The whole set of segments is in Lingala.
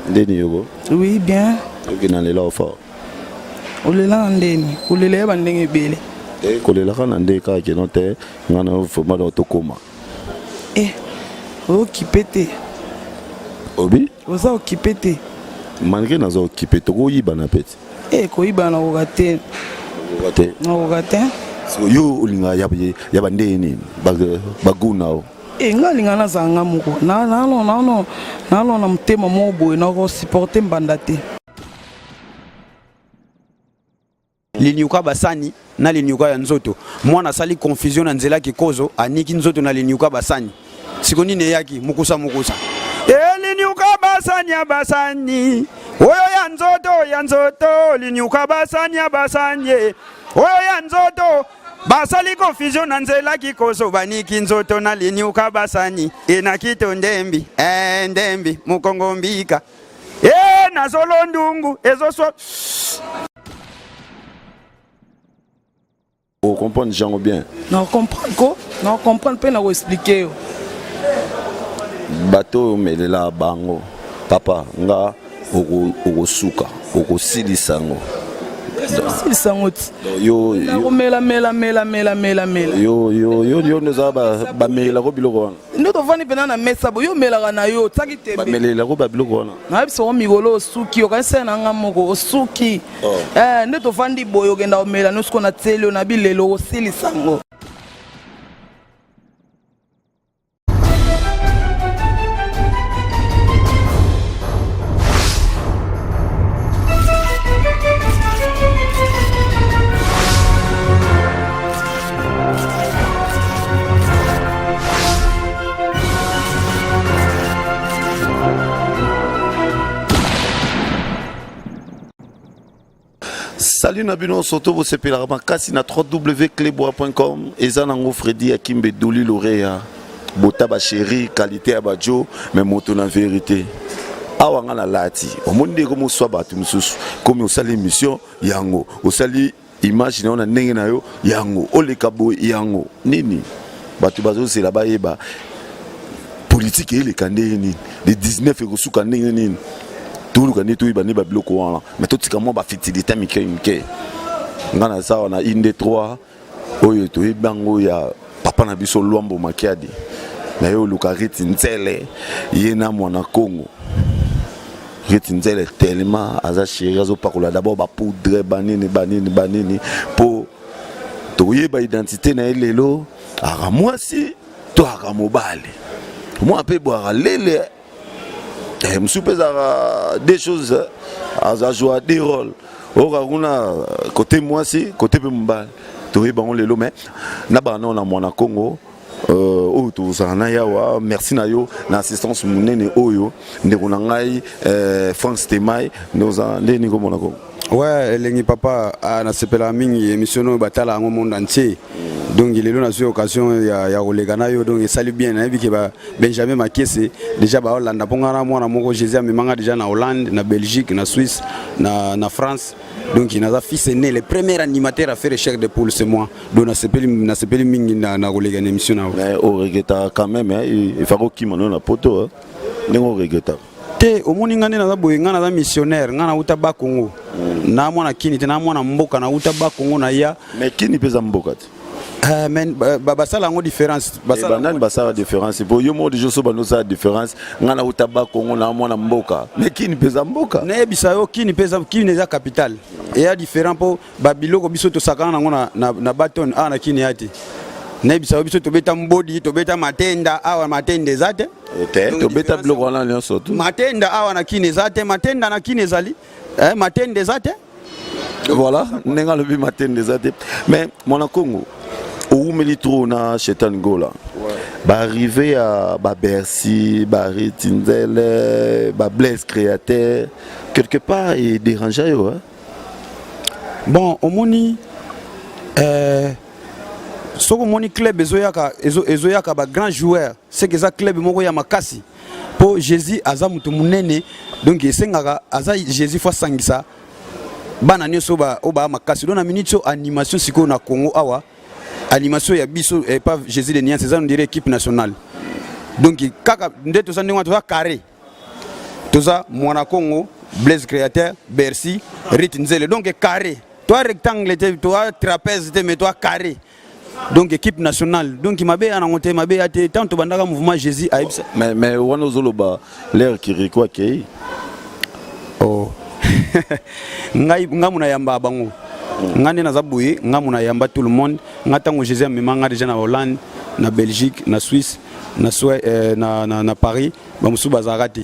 Ndeni yoko? Oui, bien. Oke na lela fort. Olela na ndeni, kolela ya bandenge ebele. Eh, kolelaka na nde kaka keno te nga na vraiment donc tokoma. Eh, okipe te. Obi? Oza okipe te. Malgré naza okipe tokoyibana pe te. Eh, koyibana nakoka te. Nakoka te. Nakoka te. Yo olinga ya ya bandenge nini? Baguna o. Eh, nga alinga nazala nga moko nalona motema moko boye nakosupporte mbanda te. Linyuka basani na linyuka ya nzoto. Mwana asali confusion na nzela kikozo, aniki nzoto na linyuka basani. Siko nini eyaki mukusa mukusa. E linyuka basani ya basani. Oyo ya nzoto ya nzoto linyuka basani ya basani. Oyo ya nzoto basali confusion na nzela kikozo baniki nzoto na linyuka basani. Enakito ndembi, eh ndembi mukongo mbika. E nazolo ndungu ezoswa. O comprendre jango bien. Na comprendre ko, na comprendre pe na ko expliquer yo. Bato oyo omelela bango papa nga okosuka okosilisa yango. Osilisa yango ti. Yo yo mela mela mela mela mela mela. Yo yo yo yo ndoza ba ba melela ko biloko wana. Nde tovandi mpena na mesa boye, yo omelaka na yo otiaki tembe. Bamelelako ba biloko wana. Nayebisa yo mikolo osuki, okanisi na nga moko osuki. Oh. Eh, nde tovandi boye okenda komela no siko na tieli yo na bilelo osilisa yango. Salut na bino surtout bosepelaka makasi na www.cleboa.com eza nango Freddy Akimbe Doli Lorea bota ba chéri qualité ya bajo mais moto na vérité awa nga na lati omoni nde komoswa bato mosusu komi osali émission yango osali image na yo na ndenge na yo yango oleka boye yango nini bato bazozela bayeba politike eleka ndenge nini le 19 ekosuka ndenge nini toluka nde toyeba nde babiloko wana me totika mwa bafitilité mike mike nga naza wana inde 3 oyo toyebi yango ya papa na biso Luambo Makiadi na ye oluka Riti Nzele ye na mwana Congo Riti Nzele tellement aza chéri azopakola d'abord ba poudre banini banini banini po toyeba identité na ye lelo aka mwasi to aka mobali mwa mpe bwaka lele Eh, mosusu mpe ezalaka deux choses aza joua deux rôles oyoka kuna kote mwasi kote mpe mobali toyebi bango lelo mais na bana nao na mwana congo euh, oyo tozala na yawa merci na yo na assistance monene oyo ndeko na ngai euh, frank stemai nde oza nde nini komona kongo Ouais, elengi papa, ah, nasepelaka mingi émission oyo batala yango monde entier. Donc lelo nazwi occasion ya, ya koleka na yo donc esali bien nayebi ke ba Benjamin Makiese déjà ba Hollande mpo nga na mwana moko Jésus amemanga déjà na Hollande, na Belgique, na Suisse, na, na France. Donc naza fils aîné, le premier animateur à faire échec de poule c'est moi. Donc nasepeli nasepeli mingi na, na koleka na émission na yo. Mais o regrettaka quand même hein, il faut kokima no na poto hein. Ndenge o regrettaka. Te omoni nga nde naza boye nga naza missionnaire nga nauta ba Congo mm. na mwana kini te na mwana mboka nauta ba Congo na ya mais kini mpe eza mboka te Uh, mais basala yango différence basala eh, banani basala différence po yo moko deja so bando osala différence ngai nauta ba Congo na mwana mboka mais kini mpe eza mboka nayebisa yo kini mpe kini eza capitale eya différent mpo babiloko biso tosakana nango na, na, na baton awa na kini ya te nayebisa yo biso tobeta mbodi tobeta matenda awa matenda eza te te tobeta biloko wana nyonso tu matenda awa na kini eza te matenda na kini ezali eh, matenda eza te voilà ndenge alobi matenda eza te mais mwana congo owumeli trop na shetan gola ouais. baarrive ya babercy bariti nzele bablaise créateur quelque part edérangea yo hein? Bon omoni euh, soki omoni club ezoyaka ezoyaka ba grand joueur c'est que eza club moko ya makasi po Jésus aza moto monene donc esengaka aza Jésus faut asangisa bana nyonso oyo baa makasi donc na minute oyo animation sikoyo na Congo awa animation ya biso eh, pas Jésus de Niance eza on dirait équipe nationale donc kaka nde toza ndenge wana toza carré. Toza Mwana Congo, Blaise Créateur, Bercy, Rit Nzele. Donc carré. Toi rectangle te, toi trapèze te, mais toi carré. Donc équipe nationale. Donc mabe ya nango te, mabe ya te. Tant tobandaka mouvement Jésus ayebisa. Mais wana ozoloba l'air Kiriko akei. Oh. Ngai ngai muna yamba bango. Ngai nde naza boye, ngai muna yamba tout le monde. Ngai ntango Jésus amema ngai déjà na Hollande, na Belgique, na Suisse, na, Suède, na Paris, bamosusu bazalaka te.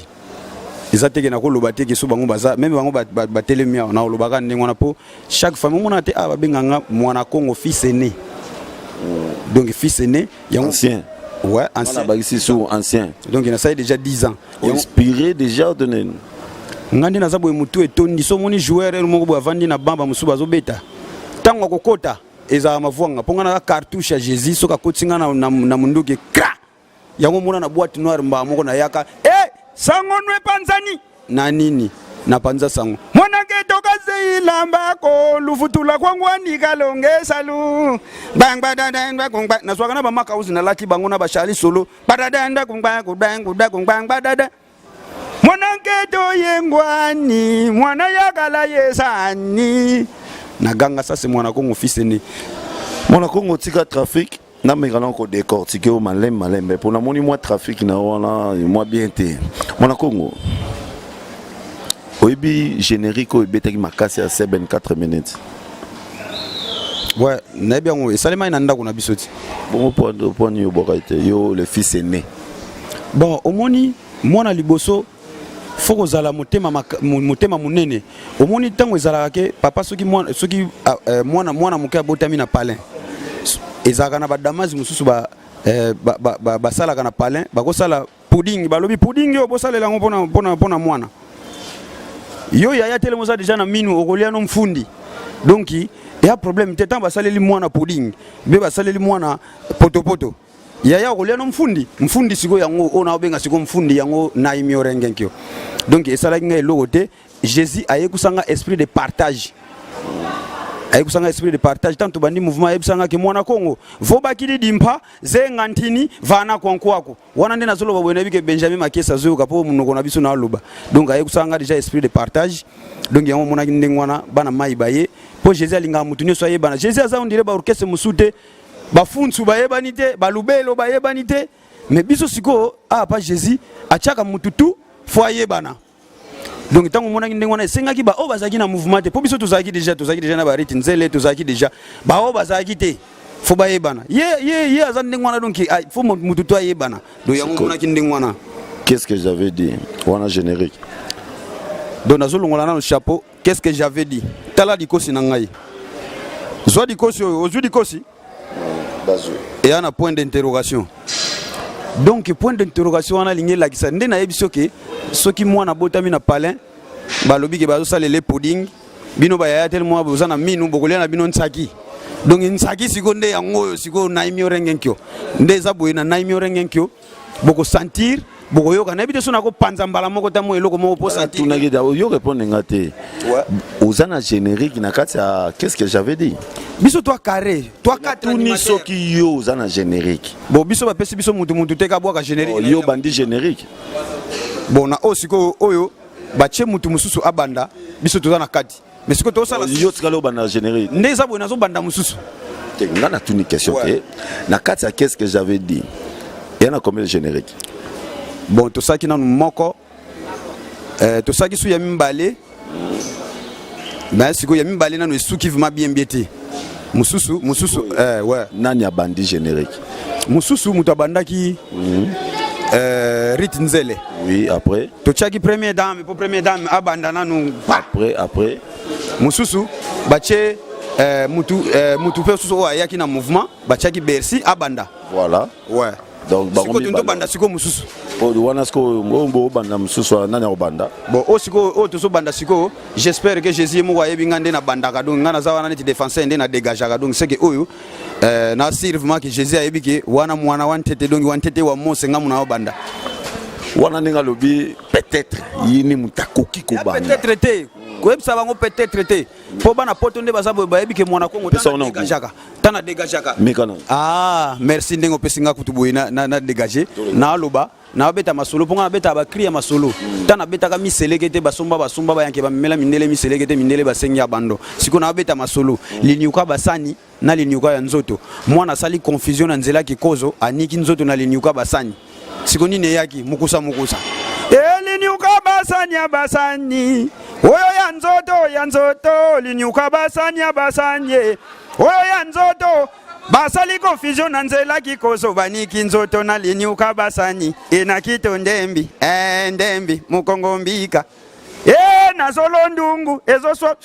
Eza teke nakoloba te ke so bango baza même bango batelemi awa, nakolobaka ndenge wana mpo chaque famille omona te awa babenganga Mwana Congo fils aîné. Donc fils aîné yango ancien. Ouais, ancien. Bakisi sur ancien. Donc nasali déjà 10 ans. Inspiré déjà de nini? Ngai nde naza boye, motu etondi. So omoni joueur moko boye avandi na ban, bamosusu bazobeta, ntango akokota ezalaka mavwanga, mpo ngai naza cartouche ya Jésus. Soki akoti ngai na munduki kra yango, omona na boîte noire mbaa moko nayaka e sango nu epanzani na nini, napanza sango mwanake tokazeilambako lufutula kwangwanika longesalu gbangbadandagbagba. Nazwaka na bamakauzi, nalati bango na bashali solo badadandagungbagudangudagungbangbaddada mwananke toyengwani mwana yakala yesani naganga. Ça, c'est Mwana Kongo fils aîné. Mwana Kongo, tika trafic, nameka na kodécortiquer oyo malembe malembe mpo namoni mwa trafic na wana mwa bien te. Mwana Kongo, oyebi générique oyo ebetaki makasi ya 7 4 minutes? Ouais, nayebi yango, esalemaki na ndako na biso ti. Bongo po nini obwaka te, yo le fils aîné? Bon, omoni mwana liboso fo kozala motema, motema monene. Omoni ntango ezalaka ke papa soki mwana, soki mwana moke abotami na palin, ezalaka na badamasi mosusu basalaka ba, ba, ba na palin, bakosala pudding. Balobi pudding oyo bosalela yango mpona mwana. Yo yaya telema, oza déjà na minu, okolia no mfundi. Donc eya problème te. Ntango basaleli mwana pudding mpe basaleli mwana potopoto, yaya okolia no mfundi. Mfundi sikoyo yango oyo naobenga sikoyo mfundi yango naimi orengenkio. Donc esalaki ngai eloko te. Jésus ayekusanga esprit de partage, ayekusanga esprit de partage. Tant tobandi mouvement, ayebisanga ke Mwana Kongo vobakili dimpa zenga ntini vana kwankwako. Wana nde nazoloba boye, nayebi ke Benjamin Makesi azoyoka mpo monoko na biso naaloba. Donc ayekusanga déjà esprit de partage. Donc yango omonaki ndenge wana bana mai baye, mpo Jésus alingaka motu nyonso ayebana. Jésus aza ondire baorchestre mosusu te, bafunsu bayebani te, balubelo bayebani te, mais biso sikoyo awa pa Jésus atiaka mutu tu fo ayebana. Donc ntango omonaki ndenge wana, esengaki baoyo bazalaki na mouvement te, mpo biso tozalaki déjà na bariti nzele, tozalaki déjà, baoyo bazalaki te fo bayebana. Ye aza ndenge wana. Donc fo mutu to ayebana. Donc yango omonaki ndenge wana. Qu'est-ce que j'avais dit wana générique? Donc nazolongola nano chapeau. Qu'est-ce que j'avais dit? Tala likosi na ngai, zwa likosi oyo, ozwi likosi eya na point d'interrogation. Donc point d'interrogation wana alingi elakisa nde nayebi soki soki mwana abotami na palin, balobi ke bazosalela pudding, bino bayaya tele mwa boza na minu, bokolia na bino nsaki. Donc nsaki sikoyo nde yango oyo sikoyo naimi orenge nkio nde eza boye na naimi orenge nkio. Bokosentir, bokoyoka, nayebi te so nakopanza mbala moko ta mo eloko moko po sentir. Tunaki yo, répondre nga te. Oza na générique na kati ya qu'est-ce que j'avais dit? Biso toi carré, toi quatre. Tuni soki yo oza na générique. Bon, biso bapesi biso mutu mutu te kabwaka générique. Oh, yo bandi générique? Bon, na oyo sikoyo oyo batie mutu mosusu abanda, biso toza na kati, mais sikoyo tosala. Yo tikali obanda na générique? Nde eza boye, nazobanda mosusu. Te, nga natuni question te. Na kati ya qu'est-ce que j'avais dit, eya na combien de générique? Bon, tosalaki nanu moko, tosalaki su ya mibale, mais sikoyo ya mibale nanu esuki vraiment bien bien te. Mosusu mosusu, ouais. Nani abandi générique? Mosusu moto abandaki, Rit Nzele. Oui, après? Totiaki première dame mpo première dame abanda nanu. Après? Mosusu batie mutu mpe mosusu oyo ayaki na mouvement, batiaki Bercy abanda. Voilà. Ouais. Donc bango sikoyo tobanda sikoyo mosusu. Wana sikoyo oyo bobanda mosusu wana, nani akobanda? Bon, oyo sikoyo oyo tozobanda sikoyo, j'espère que Jésus ye moko ayebi nga nde nabandaka. Donc nga naza wana neti défenseur nde nadégageaka. Donc seke oyo na sûr vraiment que Jésus ayebi ke wana mwana wa ntete, donc wa ntete wa mose, nga muna obanda. Wana ndenge alobi, peut-être ye nde moto akoki kobanda. Peut-être te. Koyebisa bango peut-être te. Po bana poto nde baza boye bayebi ke mwana Kongo Pesa tana wana dégageaka. Tana dégageaka. Meka na. Ah, merci ndenge opesi nga kutu boye na, na, na dégager. Naaloba naobeta masolo mpo nga nabetaka bacri ya masolo ntango nabetaka miseleke te basomba basomba bayanke bamemela mindele miseleke te mindele basengi ya bando sikoyo naobeta masolo liniuka basani na liniuka ya nzoto mwana asali confusion na nzela kikozo aniki nzoto na liniuka basani siko nini eyaki mukusa mukusa e liniuka basani ya basani oyo ya nzoto ya nzoto liniuka basani ya basani ye. oyo ya nzoto basali confusion na nzela kikozo baniki nzoto na liniuka basani enakito ndembi e ndembi mukongo mbika e nazolo ndungu ezoswa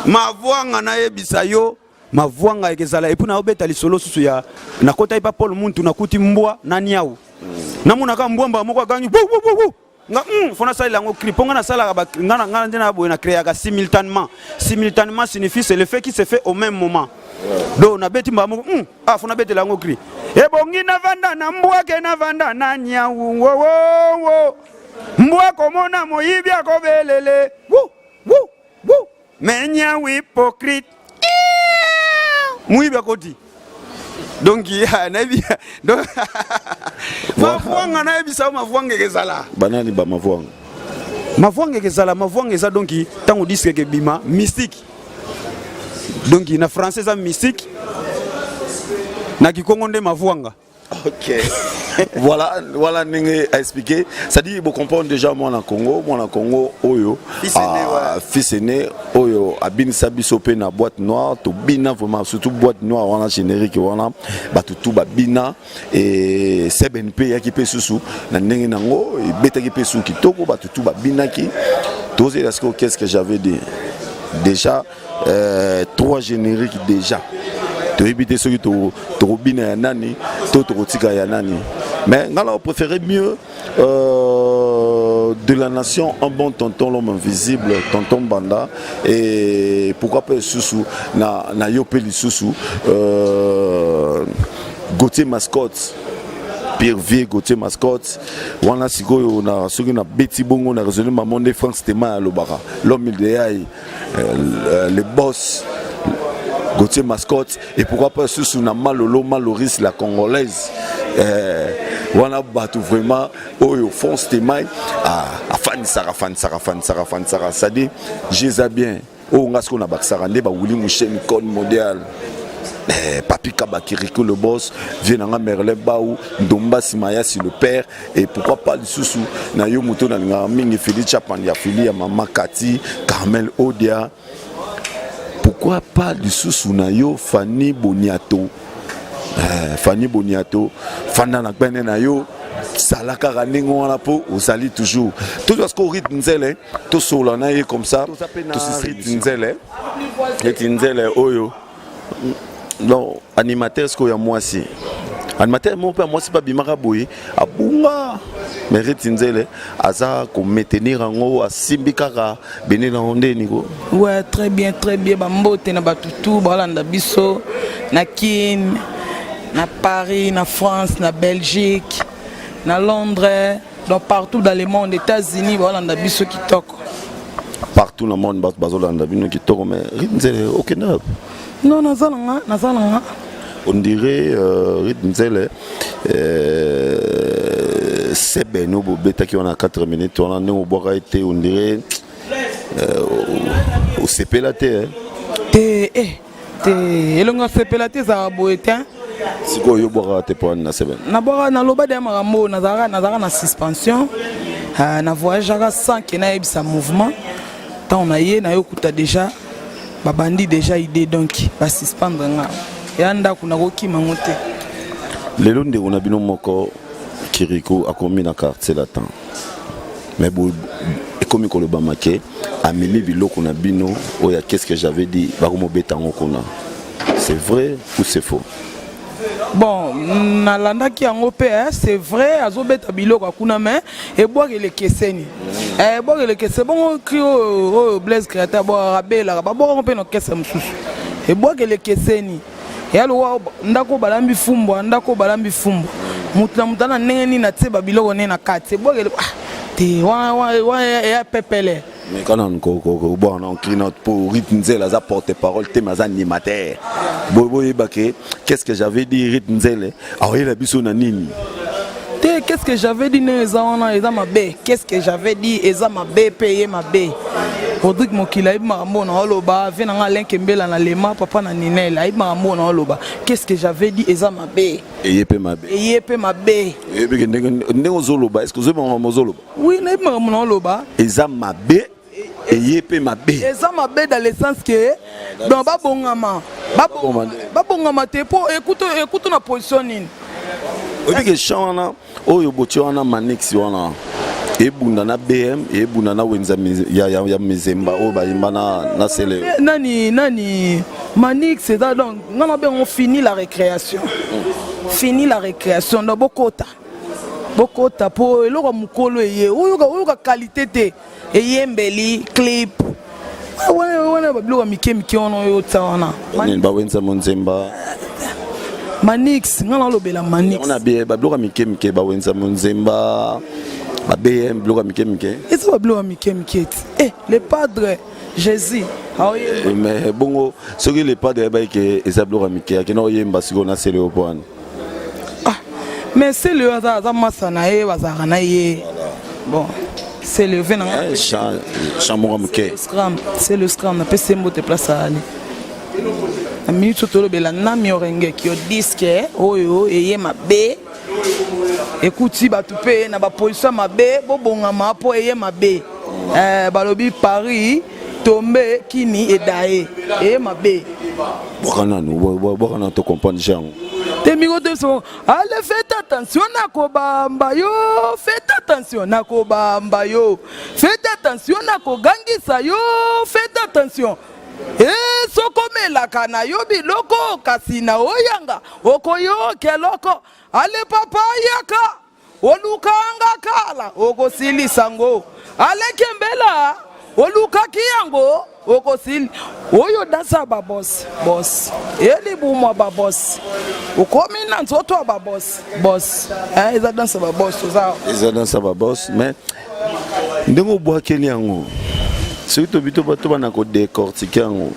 mavwanga nayebisa yo mavwanga ekezala epuis naobeta lisolo susu ya nakotaki pa paul muntu nakuti mbwa na niau namonaka mbwa mbala moko agangi wu, wu, wu, wu. Nga fo nasalela yango cri mpo nga nasalaka ba nga na nga nde na boye na créaka simultanément. Simultanément signifie c'est le fait qui se fait au même moment. Donc nabeti mbala moko ah fo nabetela yango cri. Ebongi navanda na mbwa ke navanda na niau wo wo wo. Mbwa komona moyibi akobelele wu wu wu. Mais niau hypocrite. Moyibi akoti. Donc nayebi donc mavwanga nayebisa yo mavwanga ekezala. Banani ba mavwanga? Mavwanga ekezala, mavwanga eza donc ntango disque ekebima mystique. Donc na français eza mystique, na kikongo nde mavwanga. Ok. Voilà, voilà ndenge a expliqué. C'est-à-dire vous comprendre déjà mwana Congo, mwana Congo oyo Fils aîné, ah, ouais. fils aîné oyo abinisa biso pe na boîte noire, to bina vraiment surtout boîte noire wana générique wana bato tout ba bina et CBNP yaki pe susu na ndenge nango ebetaki pe susu kitoko bato tout ba binaki. Tozela sikoyo qu'est-ce que j'avais dit déjà trois génériques déjà toyebi te soki tokobina ya nani to tokotika ya nani, mais nga na préféré mieux de la nation un bon tonton, l'homme invisible, tonton Banda, et pourquoi pas lisusu na yo pe lisusu Gauthier Mascotte, Pierre Vier Gauthier Mascotte wana sikoyo na soki na beti bongo na raisonner maman de Franck Stema alobaka l'homme idéal, le boss Gauthier Mascotte, et pourquoi pas susu na Malolo Maloris la congolaise, wana bato vraiment oyo fonce temai afanisaka afanisaka afanisaka afanisaka, c'est-à-dire jeza bien oyo nga sikoyo nabakisaka nde bawili musheni code mondial, Papi Kabakiriku le boss, vieux nanga Merlin Baou, Ndomba Simayasi le père, et pourquoi pas lisusu na yo moto na lingaka mingi Félix Chapandi ya Fili ya Mama Kati, Carmel Odia, pourquoi pas lisusu na yo Fanny Boniato, Fanny Boniato, fanda na gbene na yo sala kaka ndenge wana po ozali toujours tozwa sikoyo rythme nzele tosola na ye comme ça rythme nzele neti nzele oyo donc animateur sikoyo ya mwasi animateur moko mpe ya mwasi mpe abimaka boye abunga mais rythme nzele aza komaintenir yango asimbi kaka bene nango ndeni ko. Ouais, très bien, très bien. Bambote na batutu balanda biso na Kin, na Paris, na France, na Belgique, na Londres, donc partout dans le monde, États-Unis, balanda biso kitoko. Partout dans le monde bato bazolanda bino kitoko, mais rythme nzele okende wapi? Non, naza nanga, naza nanga. On dirait rythme nzele seben oyo bobetaki wana 4 minutes wana ndenge obwaka ye te, on dirait osepela te eh? Te te elongo osepela te ezalaka boye te. Sikoyo obwakaka te mpo wana na seben? Nabwaka, naloba deya makambo oyo nazalaka na suspension, na voyageaka sans ke nayebisa mouvement. Ntango na ye nayokuta déjà babandi déjà idée, donc basuspendre nga ya ndako nakokima ngo te. Lelo ndeko na bino moko Kirikou akomi na quartier latin, mais bo ekomi kolobama ke amemi biloko na bino oyo ya qu'est-ce que j'avais dit bakomobeta yango kuna, c'est vrai ou c'est faux? Bon, nalandaki yango mpe c'est vrai, azobeta biloko akuna, mais ebwakela ekeseni, ebwakela ekeseni bongo cri oyo oyo Blaise Créateur abwakaka abelaka babwakango mpe na orchestre mosusu, ebwakela ekeseni ya lowa ndako balambi fumbwa, ndako balambi fumbwa, motu na motu ana ndenge nini atie babiloko ne na kati ebwakela te wana eya pepele. Mais kana kobwana na cri note mpo Rite Nzele aza porte parole te, mais aza animateur. Boyeba ke qu'est ce que j'avais dit, Rite Nzele aoyela biso na nini? Te, qu'est ce que j'avais dit ndenge eza wana, eza mabe. Qu'est ce que j'avais dit eza mabe mpe ye mabe. Rodrigue Mokili ayebi makambo na oloba. Ve na nga Alain Kembela na lema papa na Ninel ayebi makambo na oloba. Qu'est ce que j'avais dit eza mabe. Eye mpe mabe. Eye mpe mabe. Oyebi ke ndenge ozoloba, est ce que ozoyebi makambo ozoloba? Oui, nayebi makambo na oloba. Eza mabe, eye mpe mabe. Eza mabe dans le sens que donc babongama, babongama te mpo ekutu na position nini. Oyebi ke champ wana oyo botie wana, Manix wana ebunda na BM, ebunda na wenza ya Mizemba oyo bayimba na Sele. Nani nani Manix eza, donc nga na bengo fini la récréation, fini la récréation. Donc bokota, bokota mpo eloko ya mokolo eye. Oyoka, oyoka qualité te, eyembeli, clip wana wana, babiloko ya mike mike wana oyo ota wana. Nini, bawenza Monzemba? Manix, nga nalobela Manix. Wana babiloko ya mike mike, bawenza Monzemba, ba BM, biloko ya mike mike. Eza babiloko ya mike mike ti. Eh, le Padre Jésus aoyemba. Mais bongo soki le Padre ayebaki ke eza biloko ya mike, akenda oyemba sikoyo na Sele opo wana? Ah, mais Sele oyo aza masa na ye, bazalaka na ye. Bon, Sele ve na nga. Champ moko moke. Scram, c'est le scram. Napesi ye mbote place ali na minute oyo. Tolobela Nami Orengeki yo, disque oyo eye mabe, ekuti bato mpe na baposition mabe. Bobongama mpo eye mabe. Balobi Paris tombe kini edaye, eye mabe. Bwaka nanu, bwaka nanu, tocomprendre yango. Te, miko te so. Ale, faites attention, nakobamba yo. Faites attention, nakobamba yo. Faites attention, nakogangisa yo. Faites attention. E sokomelaka na yo biloko, kasi na oyanga okoyoka eloko. Ale papa yaka olukanga kala, okosilisa ngo. Alekembela olukaki yango, okosili oyo dansa babosi bosi elibumwa babosi, okomi na nzoto ya babosi bosi. Eza dansa babosi oza. Eza dansa babosi, mais ndenge obwakeli yango, soki tobi tobana kodécortiquer yango,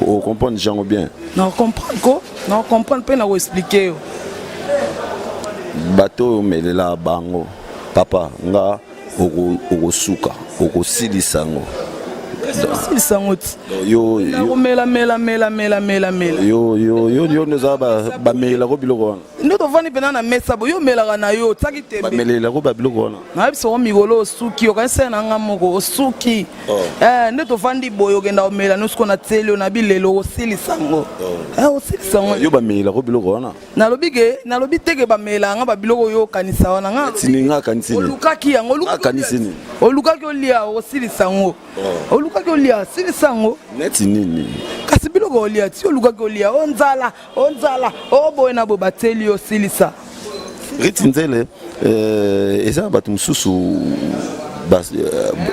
ocomprendre yango bien? Na comprendre ko, na comprendre mpe na koexpliquer yo. Bato oyo omelela bango, papa nga, okosuka, okosilisa yango. Osilisa yango ti. Yo. Nakomela, mela, mela, mela, mela, mela. Yo, yo, yo, yo nde oza, bamelelako biloko wana. Nde tovandi mpena na mesa boye, yo omelaka na yo, otiaki tembe. Bamelelako babiloko wana. Nayebi soko mikolo osuki, okanisi na nga moko osuki. Nde tovandi boye, okenda komela no siko na tieli yo na bilelo, osilisa yango, osilisa yango. Yo, bamelelako biloko wana? Nalobi ke, nalobi teke bamelaka nga babiloko oyo okanisa wana nga. Tini nga akanisi nini? Olukaki yango. Akanisi nini? Olukaki olia, osilisa yango. Olukaki olia, silisa yango. Neti nini? Kasi biloko olia ti, olukaki olia, o nzala, o nzala, o boye na boye, batieli yo, silisa. Riti Nzele, eza na bato mosusu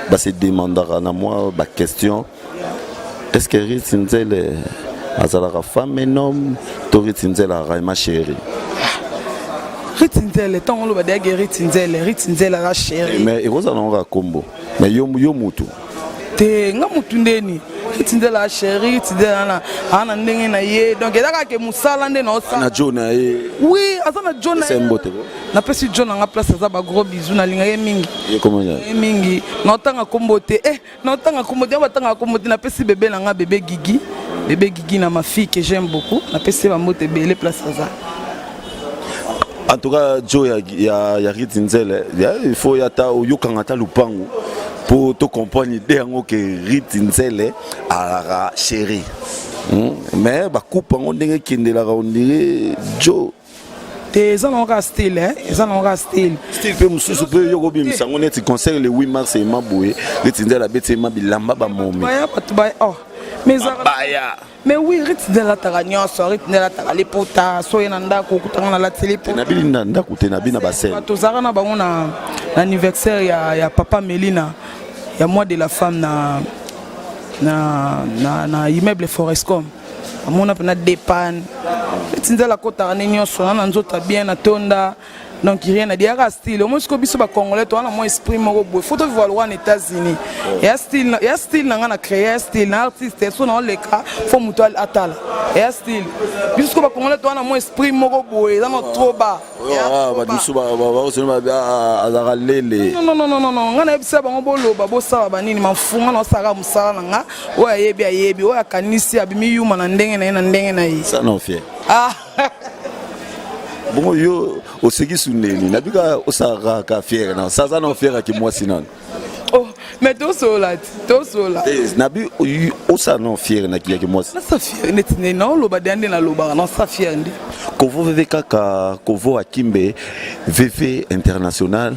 base demandaka na mwa baquestion: est ce que Riti Nzele azalaka femme et homme, to Riti Nzele azalaka ma chérie? Riti Nzele, ntango oloba deyaki Riti Nzele, Riti Nzele aza chéri. Mais ekozala nango kaka kombo, mais yo, yo mutu? Te, nga mutu ndeni? Riti Nzele aza chéri. Riti Nzele aza na ndenge na ye, donc eza kaka ke mosala nde naosala. Na jo na ye? Oui, aza na jo na ye. Mbote. Napesi jo na nga place aza, bagros bisous, nalingaka ye mingi. Ye komona? Ye mingi, naotanga kombo te. Naotanga kombo te, batangaka kombo te. Napesi bebe na nga, bebe Gigi, bebe Gigi na ma fille que j'aime beaucoup, napesi ye bambote ebele place aza. En tout cas, jo ya Riti Nzele, il faut ata oyokanga ata lupangu mpo tocomprendre idée yango ke Riti Nzele alaka chéri. Mais bakupe yango ndenge ekendelaka, ondire jo. Te, eza nango kaka style, eza nango kaka style. Style mpe mosusu mpe yo kobimisa yango neti concert le 8 mars ema boye, Riti Nzele abeti ema bilamba bamomi. Baya, bato baya, oh, mais ezalaka baya. Mais oui, Riti Nzele alataka nyonso. Riti Nzele alataka liputa. So ye na ndako, okutanga nalati liputa. Nabili na ndako te, nabi na bascène. Tozalaka na bango na anniversaire ya papa Melina, ya mois de la femme, na immeuble Forescom. Amona mpena depane. Riti Nzele akotaka nde nyonso na nzoto bien, natonda. Donc rien à dire, aka style. Omoni sikoyo biso bacongolais toza na mwa esprit moko boye, faut toviva lokola na États-Unis. Eya style, eya style na nga na créer, ya style na artiste so na oleka, faut moto atala, eya style. Biso sikoyo bacongolais toza na mwa esprit moko boye, eza na trop bas. Bato mosusu azalaka lele. Non, non, non, non, nga nayebisa bango, boloba, bosala banini, mafunga na osalaka mosala na nga. Oyo ayebi ayebi, oyo akanisi abimi yuma na ndenge na ye, na ndenge na ye. Sa na ofie. Ah. Bongo yo oseki sundeni nabika, osalaka kaka fiere na saza na ofiere aki mwasi nano. Oh, mais tosola ti tosola. Nabi osala na ofiere na kiyaki mwasi. Nasa fiere neti nde naoloba deya, nde nalobaka nasa fiere nde. Kovo vv kaka kovo akimbe vv international,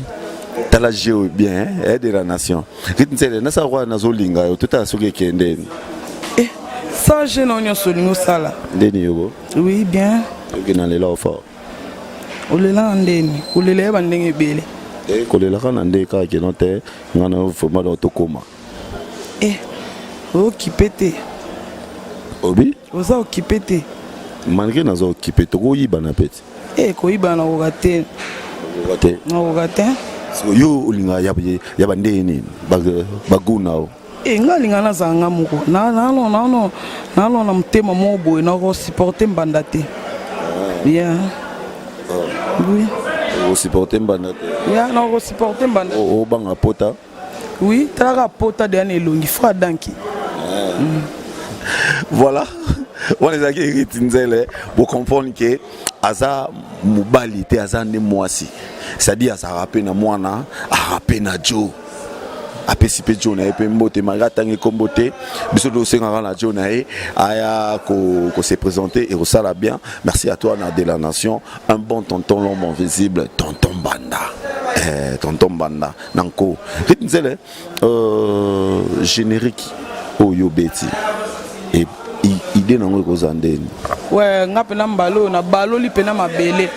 tala jeu bien eh, de la nation Rite Nsele nasala kwa nazolinga yo, totala soki ekende. Eh, sans jeu na nyonso olingi osala. Ndeni yobo. Oui, bien. Oke na lela fort. Olela na ndeni, kolela yeba ndenge ebele. Eh, kolelaka na nde kaka keno te, nga na vraiment donc tokoma. Eh, okipe te. Obi. Oza okipe te. Malgré naza okipe, tokoyibana pe ti. Eh, koyibana nakoka te. Okoka te. Nakoka te. Yo olinga ya bandenge nini, baguna o? E nga alinga nazala nga moko, nalona motema moko boye, nakosupporte mbanda te ya. Oui. Osupporte mbanda te? Ya, nakosupporte mbanda. Obanga pota? Oui, talaka pota deya na elongi fra danki. Voilà, wana ezalaki Hérite Nzele. Bocomprendre ke aza mobali te, aza nde mwasi, c'est-à-dire azalaka mpe na mwana, aka mpe na jo, apesi mpe jo na ye mpe mbote, malgré atangi nkombo te. Biso tosengaka na jo na ye aya kose présenter et kosala bien. Merci à toi na de la nation, un bon tonton, l'homme invisible, tonton Banda, eh, tonton Banda nanko. Rite Nzele, générique oyo obeti, idée nango ekozala ndeni? We nga mpena mbala oyo nabaloli mpena mabele,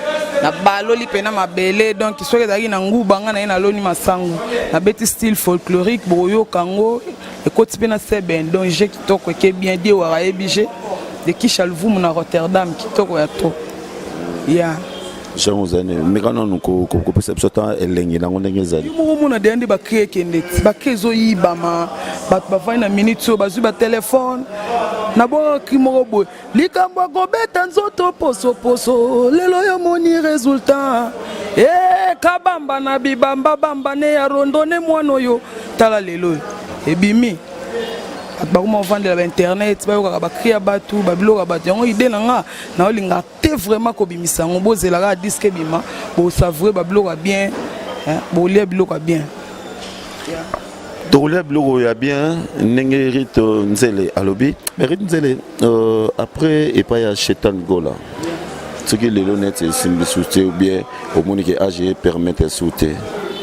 nabaloli mpena mabele. Donc soki ezalaki na nguba, nga na ye naloni masangu, nabeti style folklorique, bokoyoka yango ekoti mpe na seben. Donc je kitoko eke bien, die waka ayebi je de Kisha Luvumu na Rotterdam, kitoko ya trop ya. Jean ozali meka nanu kopesa biso ata elengi nango ndenge ezali. Moko mona deya nde bacri ekende ti bacri ezoyibama, bato bafandi na minute oyo bazwi batelefone. Nabwaka cri moko boye, likambo ya kobeta nzoto posoposo, lelo yo moni résultat e kabamba na bibambabamba ne ya rondone mwana oyo. Tala lelo oyo ebimi, bato bakoma kovandela bainternet, bayokaka bacri ya bato, babiloko ya bato. Yango idée na nga, naolinga te vraiment kobimisa yango. Bozela kaka disque ebima, bosavoure babiloko ya bien, bolia biloko ya bien. Tokolia biloko ya bien ndenge Rite Nzele alobi. Mais Rite Nzele, après epai ya Shetan Gola, soki lelo neti esimbi su te, ou bien omoni ke age permettre su te,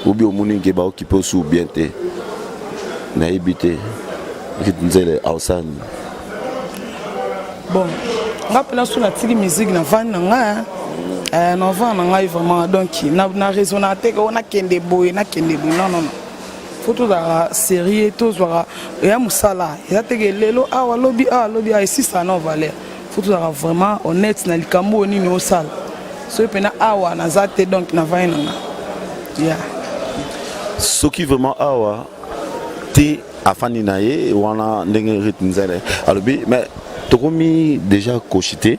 ou bien omoni ke baokipe osu bien te, nayebi te, Rite Nzele aosani? Bon, nga mpena so natiki musique, navandi na ngai, navandi na ngai vraiment. Donc na raisonna te ke o nakende boye, nakende boye. Non, non, non, faut tozalaka sérieux, tozwaka eya mosala, eza teke lelo awa, lobi awa, lobi awa, esisaka na valeur. Faut tozalaka vraiment honnête na likambo oyo nini osala. Soki mpena awa naza te, donc navandi na nga ya. Soki vraiment awa te, afandi na ye wana ndenge Rite Nzele alobi. Mais tokomi déjà koshi te,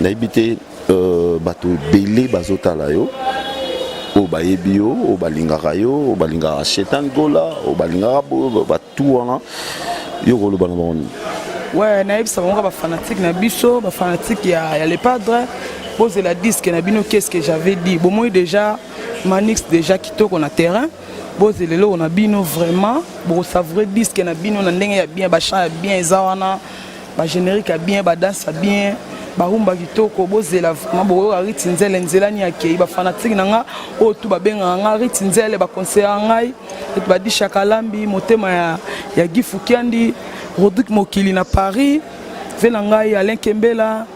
nayebi te, bato ebele bazotala yo, oyo bayebi yo, oyo balingaka yo, oyo balingaka Shetan Gola, oyo balingaka batu wana, yo koloba na bango nini? Ouais, nayebisa bango kaka bafanatique na biso, bafanatique ya Le Padre, bozela disque na bino. Qu'est ce que j'avais dit? Bomoi déjà Manix déjà kitoko na terrain. Bozela eloko na bino, vraiment bokosavoure disque na bino na ndenge ya bien, bachant ya bien eza wana, bagénérique ya bien, badanse ya bien, barumba kitoko. Bozela vraiment, bokoyoka Riti Nzele nzelani akei. Bafanatike na nga oyo tu babengaka nga Riti Nzele, baconseillaka ngai ete badishaka lambi motema ya Gifu Kiandi, Rodrigue Mokili na Paris, ve na ngai Alain Kembela,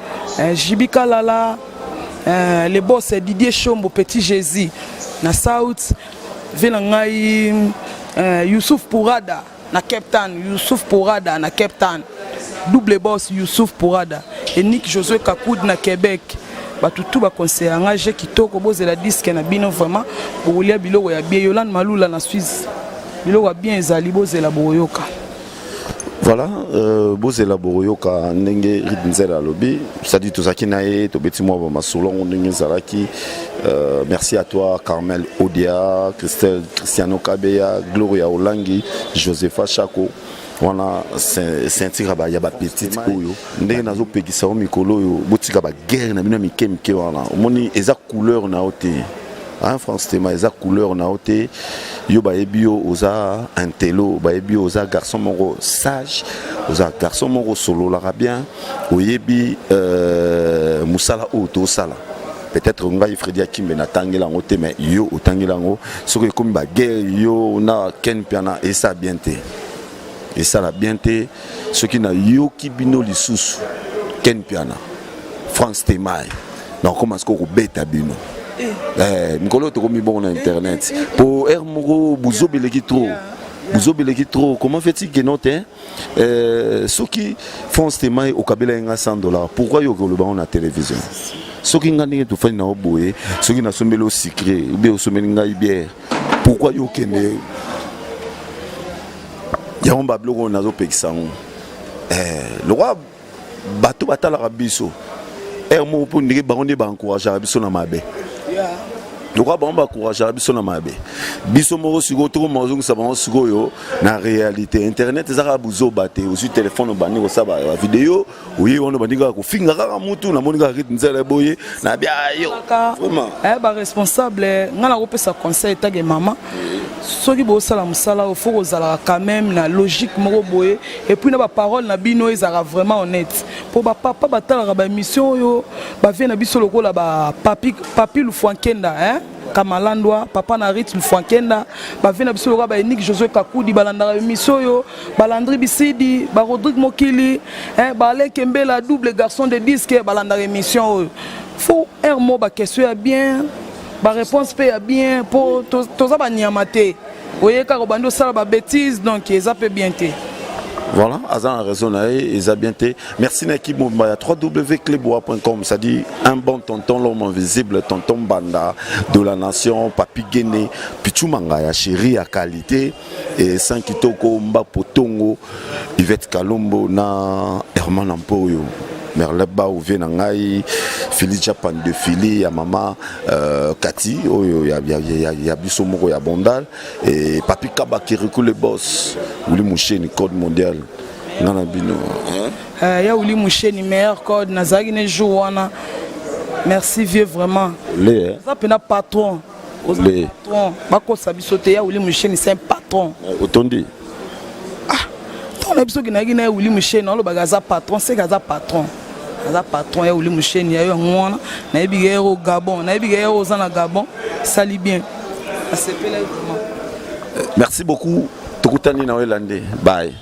Jibi Kalala, le boss Didier Shombo, Petit Jésus na South, ve na ngai Youssouf Pourada na Cape Town, Youssouf Pourada na Cape Town, double boss Youssouf Pourada, Enik Josué Kakoud na Québec. Bato tout baconseilla nga je kitoko, bozela disque na bino vraiment, bokolia biloko ya bien. Yolande Malula na Suisse, biloko ya bien ezali, bozela bokoyoka. Voilà, bozela bokoyoka ndenge Ruth Nzela alobi, c'est-à-dire tozalaki na ye, tobeti mwa bamasolo yango ndenge ezalaki. Merci à toi Carmel Odia, Christelle Cristiano Kabeya, Gloria Olangi, Josepha Chako. Wana ceinture ya bapetite oyo ndenge nazopekisa yo mikolo oyo, botika baguerre na bino ya mike mike wana. Omoni eza couleur na yo te, hein, France Tema, eza couleur na yo te. Yo bayebi yo oza intello, bayebi yo oza garçon moko sage, oza garçon moko osololaka bien, oyebi mosala oyo tosala. Peut-être ngai Fredi Akimbe natangela yango te, mais yo otangela yango. Soki ekomi baguerre yo na Ken Piana, esa bien te, esala bien te. Soki nayoki bino lisusu Ken Piana, France Temai, nakokoma sikoyo kobeta bino. Mikolo oyo tokomi bongo na internet po heure moko bozobeleki trop, bozobeleki trop. Comment fait-il que non te? Soki France Temai okabela ye nga 100 $, pourquoi yo okoloba ngo na télévision? Soki nga ndenge tofandi na yo boye, soki nasombeli yo sucré ou osombeli ngai bière, pourquoi yo okende yango? Babiloko oyo nazopekisa yango, lokwa bato batalaka biso heure moko mpo ndenge bango nde baencourageaka biso na mabe, lokwa bango baencourageaka biso na mabe, biso moko sikoyo tokoma kozongisa bango sikoyo na réalité. Internet eza kaka buzoba te. Ozwi telefone, obandi kosala bavideo, oye wana obandi kaka kofinga kaka mutu. Namoni kaka Ruth Nzela boye na bia yo vraiment. Baresponsable, ngai nakopesa conseil etage mama, soki bosala mosala oyo, faut kozalaka quand même na logique moko boye, et puis na baparole na bino ezalaka vraiment honnête, mpo bapapa batalaka baémission oyo, bavie na biso lokola bapapi Papi Lufwankenda, hein? Kamalandwa, papa na Rit Lufwankenda, bavie na biso lokola baenike Josue Kakudi, balandaka émission oyo, balandri Bisidi, barodrigue Mokili, hein, baalain Kembela, double garçon de disque, balandaka émission oyo. Faut heure moko baquestion ya bien, baréponse mpe ya bien, mpo toza banyama te. Oye kaka obandi osala babétise, donc eza mpe bien te. Voilà, aza na raison na ye, eza bien te. Merci na équipe mobimba ya www.cleboa.com, c'est-à-dire un bon tonton, l'homme invisible, tonton Banda de la nation, Papi Guéné, Pichu Mangaya, chéri ya qualité, et San Kitoko, Mba Potongo, Yvette Kalombo na Herman Ampoyo. Merleba ovie na ngai Fili Japan de Fili ya mama Kati oyo ya, ya, ya, ya biso moko ya Bondal et Papi Kaba Kirikou le boss, Uli Moucheni code mondial nga na bino, hein? Ya Uli Moucheni, meilleur code, nazalaki ne jour wana. Merci vieux, vraiment. Le, eh? Oza mpena patron, oza patron, bakosa biso te. Ya Uli Moucheni, c'est un patron. Otondi. Ntango na biso okendaki na ye Uli Moucheni, alobaka aza patron, seke aza patron, aza patron. Ya Uli Moucheni, ya yo yango wana. Nayebi ke yero Gabon, nayebi ke yero oza na Gabon, sali bien, asepelaki vraiment. Merci beaucoup, tokutani na yo elande, bye.